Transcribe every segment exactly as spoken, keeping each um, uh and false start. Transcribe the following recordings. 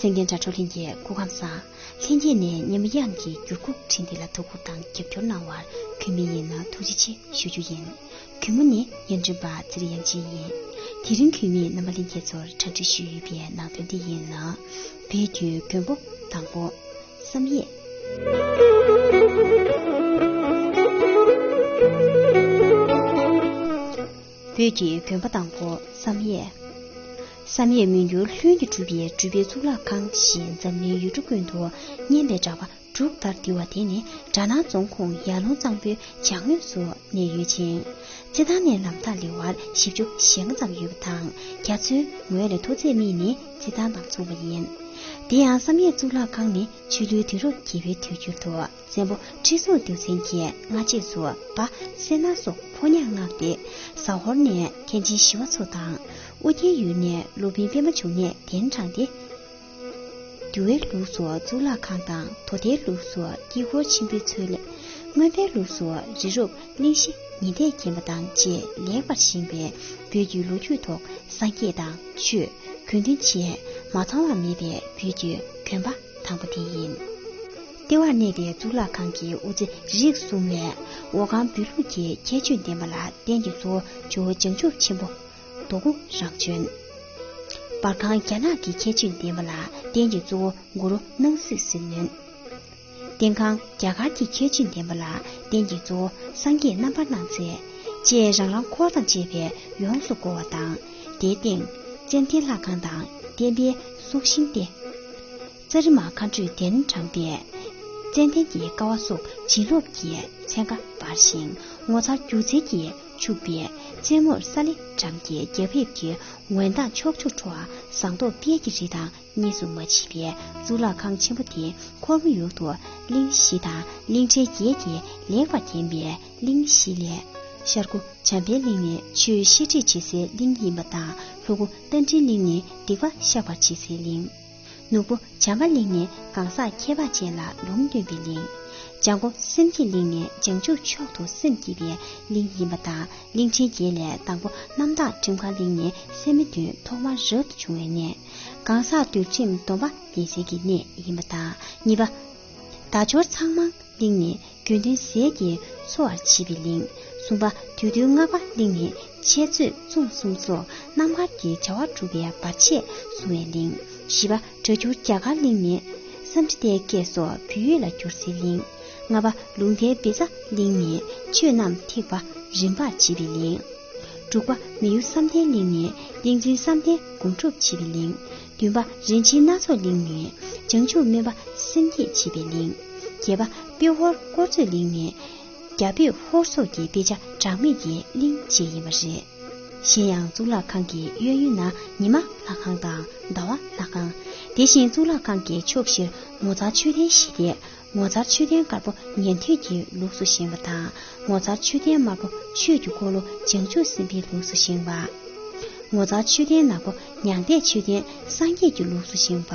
གསན་མཁན་དྲ་གྲོགས་ལྷན་རྒྱས་སྐུ་ཁམས་བཟང་། ལྷན་རྒྱས་ནས་ཉི་མ་དབྱངས་ཀྱི་འགྱུར་ཁུག་འཕྲིན་སྟེགས་ལ་དོ་ཁུར་དང་རྒྱབ་སྐྱོར་གནང་བར་གུས་མོས་ཡིན་ན་ཐུགས་རྗེ་ཆེ་ཞུ་རྒྱུ་ཡིན། གུས་མོ་ནི་བརྙན་འཕྲིན་པ་ཚེ་རིང་དབྱངས་ཅན་ཡིན། དེ་རིང་གུས་མོས་རྣམ་པ་ལྷན་རྒྱས་ཚོར་གྲ་སྒྲིག་ཞུས་ཡོད་པའི་ནང་དོན་འདི་ཡིན་ན། བོད་ཀྱི་མགོན་པོ་དང་པོ། བསམ་ཡས། བོད་ཀྱི་དགོན་པ་དང་པོ་བསམ་ཡས། བསམ་ཡས་མི་འགྱུར་ལྷུན་གྱིས་གྲུབ་པའི་གྲུབ་པའི་གཙུག་ལག་ཁང་ཞེས་འཛམ་གླིང་ཡུལ་གྲུ་ཀུན་ཏུ་སྙན་པའི་གྲགས་པ་འབྲུག་ལྟར་ལྡིར་བ་དེ་ནི་དགྲ་ནག་རྫོང་ཁོངས་ཡར་ཀླུང་གཙང་པོའི་བྱང་ངོས་སུ་གནས་ཡོད་ཅིང་། རྩེད་ཐང་ནས་ལམ་ཐག་ལེ་དབར་བཞི་བཅུ་ཞེ་ལྔ་ཙམ་ཡོད་པ་དང་། རྒྱ་མཚོའི་ངོས་ལས་མཐོ་ཚད་སྨིས་ནི་རྩེད་ཐང་དང་མཚུངས་པ་ཡིན། དེ་ཡང་བསམ་ཡས་གཙུག་ལག་ཁང་ནི་ཆོས་ལུགས་དུས་རབས་བརྒྱད་པའི་དུས་འགྱུར་དུ་བཙན་པོ་ཁྲི་སྲོང་ལྡེའུ་བཙན་གྱིས་སྔ་རྗེས་སུ་དཔའ་སེར་སྣ་སོགས་ཕོ་ཉར་མངགས་ཏེ། ཟ་ཧོར་ནས་མཁན་ཆེན་ཞི་བ་འཚོ་དང་། ཨོ་རྒྱན་ཡུལ་ནས་སློབ་དཔོན་པད་མ་འབྱུང་གནས་གདན་དྲངས་ཏེ། འདུལ་བའི་ལུགས་སུ་གཙུག་ལག་ཁང་དང་། དོ་ཟླའི་ལུགས་སུ་དཀྱིལ་འཁོར་ཆེན་པོའི་མཚོ་ལས། མངོན་པའི་ལུགས་སུ་རི་རབ་གླིང་བཞི་ཉི་ཟླས་བརྒྱན་པ་དང་བཅས་ལེགས་པར་བཞེངས་པའི་བོད་ཀྱི་ལོ་རྒྱུས་ཐོག་སངས་རྒྱས་དང་ཆོས་དགེ་འདུན་བཅས་མ་མཐོང་བ་མེད་པའི་བོད་ཀྱི་དགོན་པ་དང་པོ་དེ་ཡིན། ལྟེ་བར་གནས་པའི་གཙུག་ལག་ཁང་གི་དབུ་རྩེ་རིགས་གསུམ་ལས། འོག་ཁང་བོད་ལུགས་ཀྱི་ཁྱད་ཆོས་ལྡན་པ་ལ་རྟེན་གྱི་གཙོ་བོ་ཇོ་བོ་བྱང་ཆུབ་ཆེན་པོ་རྡོ་སྐུ་རང་བྱོན། བར་ཁང་རྒྱ་ནག་གི་ཁྱད་ཆོས་ལྡན་པ་ལ་རྟེན་གྱི་གཙོ་བོ་གུ་རུ་སྣང་སྲིད་ཟིལ་གནོན། སྟེང་ཁང་རྒྱ་གར་གྱི་ཁྱད་ཆོས་ལྡན་པ་ལ་རྟེན་གྱི་གཙོ་བོ་སངས་རྒྱས་རྣམ་པར་སྣང་མཛད་བཅས་རང་རང་འཁོར་དང་བཅས་པས་ཡོངས་སུ་བསྐོར་བ་དང་། དེའི་སྟེང་ཙན་དན་ལྷ་ཁང་དང་བསྟན་པའི་སྲོག་ཤིང་སྟེ། ཙཱ་རི་མ་མཁའ་འགྲོས་གདན་དྲངས་པས། ཙན་དན་གྱི་ཀ་བ་སོགས་བྱིན་རླབས་ཀྱི་ཚན་ཁ་འབར་ཞིང་ངོ་མཚར་སྒྱུ་རྩལ་གྱིས་ཕྱུག་པའི་རྩེ་མོར་ས་ལེ་སྦྲམ་གྱི་རྒྱ་ཕིབས་ཀྱི་འོད་མདངས་ཕྱོགས་བཅུར་འཕྲོ་བ་ཟངས་མདོག་དཔལ་གྱི་རི་དང་གཉིས་སུ་མ་མཆིས་པའི་གཙུག་ལག་ཁང་ཆེན་པོ་དེའི་འཁོར་མོ་ཡུལ་དུ་གླིང་བཞི་དང་གླིང་ཕྲན་བརྒྱད་ཀྱིས་ལེགས་པར་བརྒྱན་པའི་གླིང་བཞི་ལས། ཤར་སྒོ་བྱམས་པའི་གླིང་ནི་ཆོས་བཤད་ཁྲིད་བྱེད་སའི་གླིང་ཡིན་པ་དང་། ལྷོ་སྒོ་རྟ་མགྲིན་གླིང་ནི་སྡིག་པ་བཤགས་པར་བྱེད་སའི་གླིང་། ནུབ་སྒོ་བྱམས་པ་གླིང་ནི་གང་ཟག་ཁྱད་འཕགས་ཅན་ལ་ལུང་སྟོན་པའི་གླིང་། བྱང་སྒོ་སེམས་བསྐྱེད་གླིང་ནི་བྱང་ཆུབ་མཆོག་ཏུ་སེམས་བསྐྱེད་པའི་གླིང་ཡིན་པ་དང་། གླིང་ཕྲན་བརྒྱད་ལས་དང་པོ་རྣམ་དག་ཁྲིམས་ཁང་གླིང་ནི་སེམས་མི་མཐུན་ཐོག་མར་རབ་ཏུ་བྱུང་བའི་གནས། གང་ཟག་འདུལ་ཁྲིམས་སྡོམ་པ་ལེན་སའི་གནས་ཡིན་པ་དང་། གཉིས་པ། དལ་འབྱོར་ཚང་མང་གླིང་ནི་དགེ་འདུན་ཟས་ཀྱིས་འཚོ་བར་བྱེད་པའི་གླིང་། གསུམ་པ། དུས་སྟོན་སྔགས་པ་གླིང་ནི་འཆད་རྩོད་རྩོམ་གསུམ་སོགས་རྣམ་དཀར་གྱི་བྱ་བ་སྒྲུབ་པའི་བར་ཆད་སྲུང་བའི་གླིང་། བཞི་པ། སྒྲ་སྒྱུར་རྒྱ་གར་གླིང་ནི་བསམ་འགྲིབ་དེ་སྐད་སོགས་བོད་ཡུལ་ལ་བསྒྱུར་སའི་གླིང་། ལྔ་པ། ལུང་བསྟན་བེ་ཙ་གླིང་ནི་ཆོས་རྣམས་ཐེག་པ་རིམ་པར་བྱེད་པའི་གླིང་། དྲུག་པ། མི་ཡུལ་བསམ་གཏན་གླིང་ནི་གླིང་ཆེན་བསམ་གཏན་སྒོམ་སྒྲུབ་བྱེད་པའི་གླིང་། བདུན་པ། རིན་ཆེན་སྣ་ཚོགས་གླིང་ནི་བྱང་ཆུབ་སྨོན་པ་སེམས་བསྐྱེད་བྱེད་པའི་གླིང་། བརྒྱད་པ། དཔལ་ཧོར་དཀོར་མཛོད་གླིང་ནི་རྒྱ་བོད་ཧོར་སོགས་ཀྱི་དཔེ་ཆ་གྲངས་མེད་ཀྱི་གླིང་བཅས་ཡིན་པ་རེད། གཞན་ཡང་གཙུག་ལག་ཁང་གི་གཡས་གཡོན་ན་ཉི་མ་ལྷ་ཁང་དང་ཟླ་བ་ལྷ་ཁང་། དེ་བཞིན་གཙུག་ལག་ཁང་གི་ཕྱོགས་བཞིར་ངོ་མཚར་མཆོད་རྟེན་བཞི་སྟེ། ངོ་མཚར་མཆོད་རྟེན་དཀར་པོ་ཉན་ཐོས་ཀྱི་ལུགས་སུ་བཞེངས་པ་དང་། ངོ་མཚར་མཆོད་རྟེན་དམར་པོ་ཆོས་ཀྱི་འཁོར་ལོ་བྱང་ཆུབ་སེམས་དཔའི་ལུགས་སུ་བཞེངས་པ། ངོ་མཚར་མཆོད་རྟེན་ནག་པོ་མྱང་འདས་མཆོད་རྟེན་སངས་རྒྱས་ཀྱི་ལུགས་སུ་བཞེངས་པ།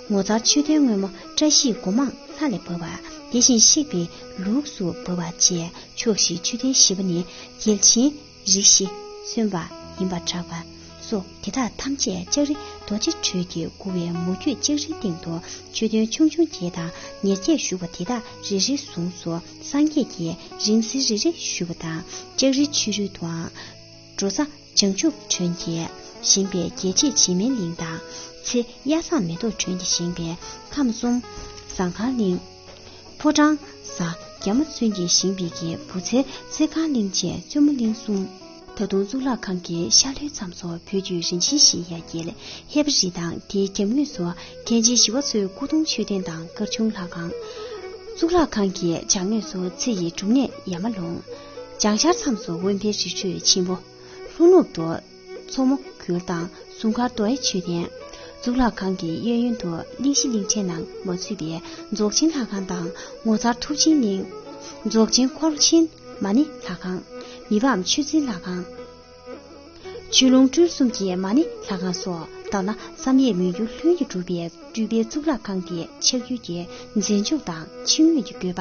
ངོ་མཚར་མཆོད་རྟེན་སྔོན་མོ་བཀྲ་ཤིས་སྒོ་མང་ལྷ་ལས་བབས་པ། དེ་བཞིན་གཤེགས་པའི་ལུགས་སུ་བབས་པ་བཅས་ཕྱོགས་བཞིའི་མཆོད་རྟེན་བཞི་པོ་ནི་རྒྱལ་ཆེན་རིགས་བཞི་མཚོན་པ་ཡིན་པར་གྲགས་པ་སོགས་དེ་དག་ཐམས་ཅད་ལྕགས་རི་རྡོ་རྗེ་དྲོད་ཀྱིས་བསྐུལ་བའི་མུ་ཁྱུད་ལྕགས་རིའི་སྟེང་དུ་མཆོད་རྟེན་ཆུང་ཆུང་བརྒྱད་དང་ཉེར་བརྒྱད་བཞུགས་པ་དེ་དག་རེ་རེའི་ཟུངས་སུ་སངས་རྒྱས་ཀྱི་རིང་བསྲེལ་རེ་རེ་བཞུགས་པ་དང་། ལྕགས་རིའི་ཕྱི་རོལ་དུའང་འགྲོ་བཟང་བྱང་ཆུབ་སྒྲོན་གྱིས་བཞེངས་པའི་རྒྱལ་བྱེད་འཇིགས་མེད་གླིང་དང་། ཚེ་གཡའ་བཟང་མེ་ཏོག་སྒྲོན་གྱིས་བཞེངས་པའི་ཁམས་གསུམ་ཟངས་དཀར་གླིང་། ཕོ་བྲང་བཟང་རྒྱ་མོ་ཚུན་གྱིས་བཞེངས་པའི་གི་བུ་ཚའི་ཚེ་དཀར་གླིང་བཅས་བཙུན་མོ་གླིང་གསུམ། ད་དུང་གཙུག་ལག་ཁང་གི་ཤར་ལྷོའི་མཚམས་སུ་བོད་བརྒྱུད་རིན་ཆེན་བཞི་ཡ་གྱལ་ཧེ་བ་རི་དང་དེའི་རྒྱབ་ངོས་སུ་མཁན་ཆེན་ཞི་བ་འཚོའི་སྐུ་གདུང་མཆོད་རྟེན་དང་དཀར་ཆུང་ལྷ་ཁང་། གཙུག་ལག་ཁང་གི་བྱང་ངོས་སུ་ཚེ་ཡི་སྒྲུབ་གནས་ཡ་མ་ལུང་། བྱང་ཤར་མཚམས་སུ་དབེན་པའི་རི་ཁྲོད་ཆེན་པོ། ལྷོ་ནུབ་ཏུ་མཚོ་མོ་གུར་དང་ཟུང་མཁར་རྡོ་ཡི་མཆོད་རྟེན། གཙུག་ལག་ཁང་གི་གཡས་གཡོན་དུ་གླིང་བཞི་གླིང་ཕྲན་ནང་མ་ཚུད་པའི་རྫོགས་ཆེན་ལྷ་ཁང་དང་ངོ་མཚར་ཐུབ་ཆེན་གླིང་། རྫོགས་ཆེན་འཁོར་ཆེན་མ་ཎི་ལྷ་ཁང་། མི་ཕམ་ཆོས་འཛིན་ལྷ་ཁང་། ཆོས་ལུང་སྤྲུལ་གསུམ་གྱི་མ་ཎི་ལྷ་ཁང་སོགས་ ད་ལྟ་བསམ་ཡས་མི་འགྱུར་ལྷུན་གྱིས་གྲུབ་པའི་སྤྲུལ་པའི་གཙུག་ལག་ཁང་དེ་ཆགས་ཡུལ་གྱི་འཛིན་སྐྱོང་དང་ཕྱི་ངོས་ཀྱི་བཀོད་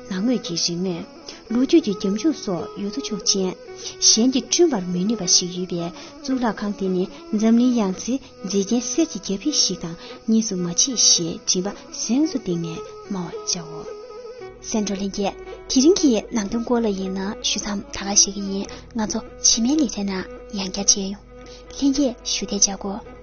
པ། ནང་ངོས་ཀྱི་རིག་གནས། ལོ་རྒྱུས་ཀྱི་རྒྱབ་ལྗོངས་སོགས་ཡོད་དོ་ཅོག་ཅན། གཞན་གྱིས་བསྐྲུན་པར་མི་ནུས་པ་ཞིག་ཡོད་པའི་གཙུག་ལག་ཁང་དེ་ནི་འཛམ་གླིང་ཡང་རྩེའི་མཛེས་རྒྱན་གསེར་གྱི་རྒྱ་ཕིབས་ཤིག་དང་གཉིས་སུ་མ་མཆིས་ཞེས་མགྲིན་པ་གཟེངས་སུ་བཏིང་ནས་སྨྲ་བར་བྱའོ། གསན་གྲོགས་ལྷན་རྒྱས། དེ་རིང་གི་ནང་དོན་སྐོར་ལ་ཡིན་ན་ཞུ་མཚམས་ད་ག་ཞིག་ཡིན། ང་ཚོ་རྗེས་མའི་ལེ་ཚན་ནང་ཡང་བསྐྱར་མཇལ་ཡོང་། ལྷན་རྒྱས་བཞུགས་གདན་འཇགས་དགོས།